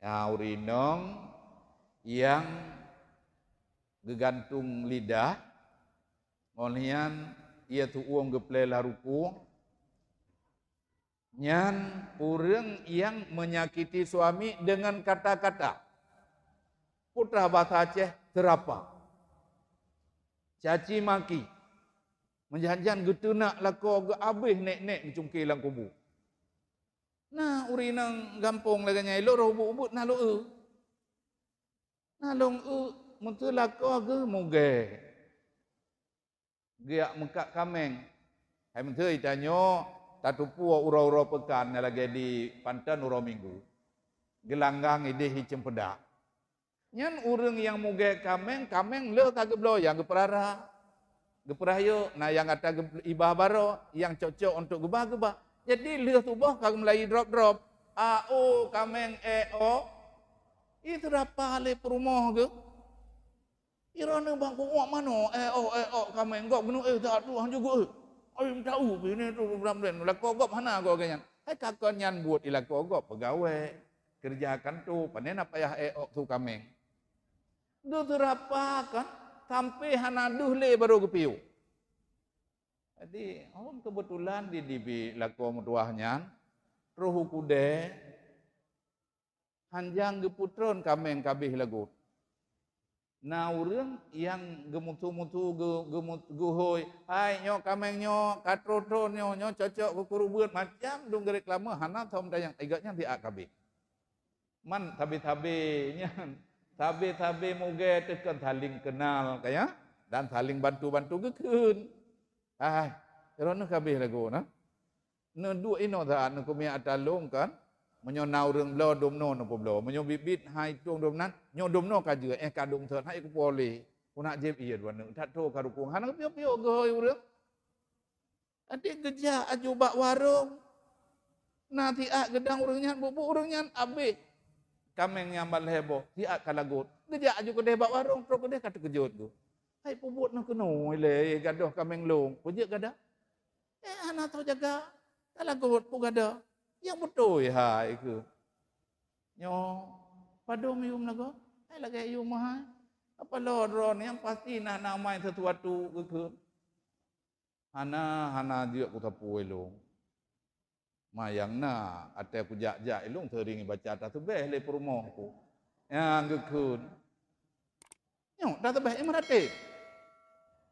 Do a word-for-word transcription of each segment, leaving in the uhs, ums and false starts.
Nah, ureuëng inong nyang geugantung lidah, ngon hian ia tuueng geuplé lam rukung, nyan ureuëng nyang menyakiti suami dengan kata-kata. Peue teuh basa Aceh, teurapa. Caci maki. Meujan-jan geuteunak lakoe geuh abéh nek-nek geucungke lam kubu. Na ureuëng inong gampông lagée nyan, ilôn roh ubeuet-ubeuet na lôn eu. Na lôn eu, meuteulakoe geuh mugée. Geujak meukat kaméng. Hai meuteui tanyoe tatupue uroe-uroe peukan nyang lagée di Panton uroe Minggu. Geulanggang idéh hi ceumpeudak. Nyan ureuëng nyang mugée kaméng, kaméng lheueh ka geubloe nyang geupeurara, geupeurayeuk, na nyang ata geu-, iba baroe, nyang cocok untuk geuba, geuba. Jadi lheueh tuboh ka geumulai drop-drop. A o kaméng e o. Itu rapa lé peurumoh geuh. Iroe nyoe bak geuuek manoe, e o, e o kaméng gob geunoe, eh, dak tu hanjeuet geuh. Ai meuta u bini tu bram den, lakoe gob hana goe nyan. Hai ka kon nyan buet ilakoe gob peugawée. Keureuja kanto, pane na payah e o su kaméng. Geuteurapa kan, sampoe hana deuh lé barô geupiôh. Jadi, hom keubeutulan di, di bi lakoe meutuwah nyan, troh u keudè, hanjang geupeutron kaméng kabéh lagot. Na ureuëng nyang geumusu-musu, geu-, geumu-, geuhôi, "Hai, nyoe kaméng nyoe, ka troh-troh nyoe, nyoe cocok keu keureubeuen," macam dum geureklame hana thom tanyong, igat nyan siat kabéh. Man sabe-sabe nyan, sabe-sabe mugée teuh kon saling kenal kaya dan saling bantu-bantu geukheun. Hai, droeneuh kabéh lagoe na. Neuduek inoe saat neukeumiet ata lôn kan, meunyoe na ureuëng bloe dumnoe neupeubloe, meunyoe biet-biet hai tueng dum nan, nyoe dumnoe ka jeuet, eh, ka dum thon hai kupuléh. Kunak jieb ié droeneuh, that tho ka rukong, hana piôh-piôh geuhôi ureuëng. Adak geujak aju bak warong. Na siat geudang ureuëng nyan, buet-buet ureuëng nyan abéh kaméng nyang ban lhée boh, siat ka lagot. Geujak aju keudeh bak warong, troh keudeh ka teukeujot geuh. "Hai, peubuet na keunoe lé gadôh kaméng lôn, peujeuet gada?" "Eh, hana tho jaga, ka lagot peue gada." Nyang beutôi hai keuh. "Nyoe padum yum lagoe?" "Hai, lagée yum hai." "Apa lo droeneuh, nyang pasti na, na amai sesuatu," geukheun. "Hana, hana jeuet kusapeue lôn. Ma nyang na, até kujak-jak ilôn seuring ibaca taseubeh lé peurumoh ku." Nyang geukheun, "Nyoe taseubeh imeuratéb?"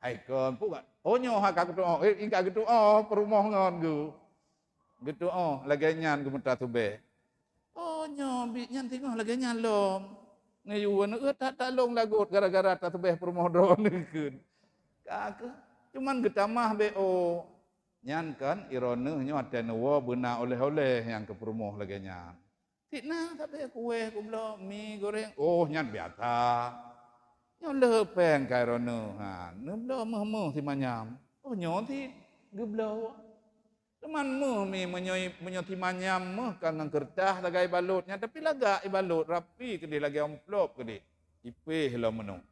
"Hai kon, peue ka, oh, nyoe ha ka geutuoh, eh, ka geutuoh peurumoh ngon geu." Geutuoh lagée nyan geumeuta seubeh. "Oh, nyoe biet nyan singoh lagée nyan lom. Ngeuyue neueu that-that lôn lagot gara-gara taseubeh peurumoh droeneuh," kheun. Ka keuh, cuman geutamah B O. Nyan kan iroe neuh nyoe até neuwoe beuna oleh-oleh nyang keu peurumoh lagée nyan. Cit na sabe kueh kubloe, mi goreng, oh, nyan biasa. Nyoe lheueh péng ka iroe neuh, ha, neubloe méuh-méuh simanyam. Oh, nyoe cit geubloe. Teuma méuh mi meunyoe, meunyoe simanyam méuh ka ngon keureutah sagai ibalot nyan, tapi lagak ibalot rapi keudeh lagée amplop keudeh. Ipéh lom meunoe.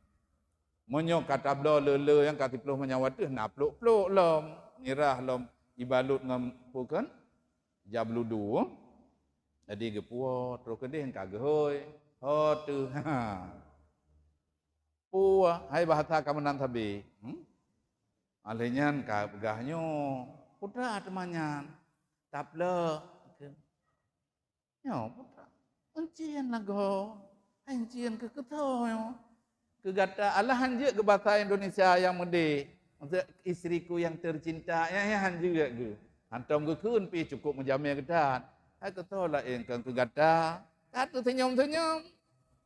Meunyoe ka tabloe le-le nyang ka siplôh manyam wateuh na plôk-plôk lom, mirah lom ibalot ngon peue kan? Jabludu. Jadi geupuwoe, troh keudeh ka geuhôi. Ho teuh. Peue hai bahasa ka meunan sabe. Hmm? Alheuh nyan ka peugah nyoe, "Peue teuma nyan?" "Taplôk." Nyoe peue teuma? "Euncien lagoe." "Hai euncien keu keuthoe nyoe?" "Keu gata." "Alah hanjeuet keu bahasa Indonesia nyang meudeh. Maksud, istriku yang tercinta, nyan, nyan hanjeuet geuh. Hantom geukheun pih cukup meujamé geutan. Hai keuthoe laén kon keu gata." Ka teusenyum-senyum.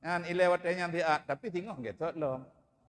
Nyan ilée watée nyan siat, tapi singoh gét thot lom.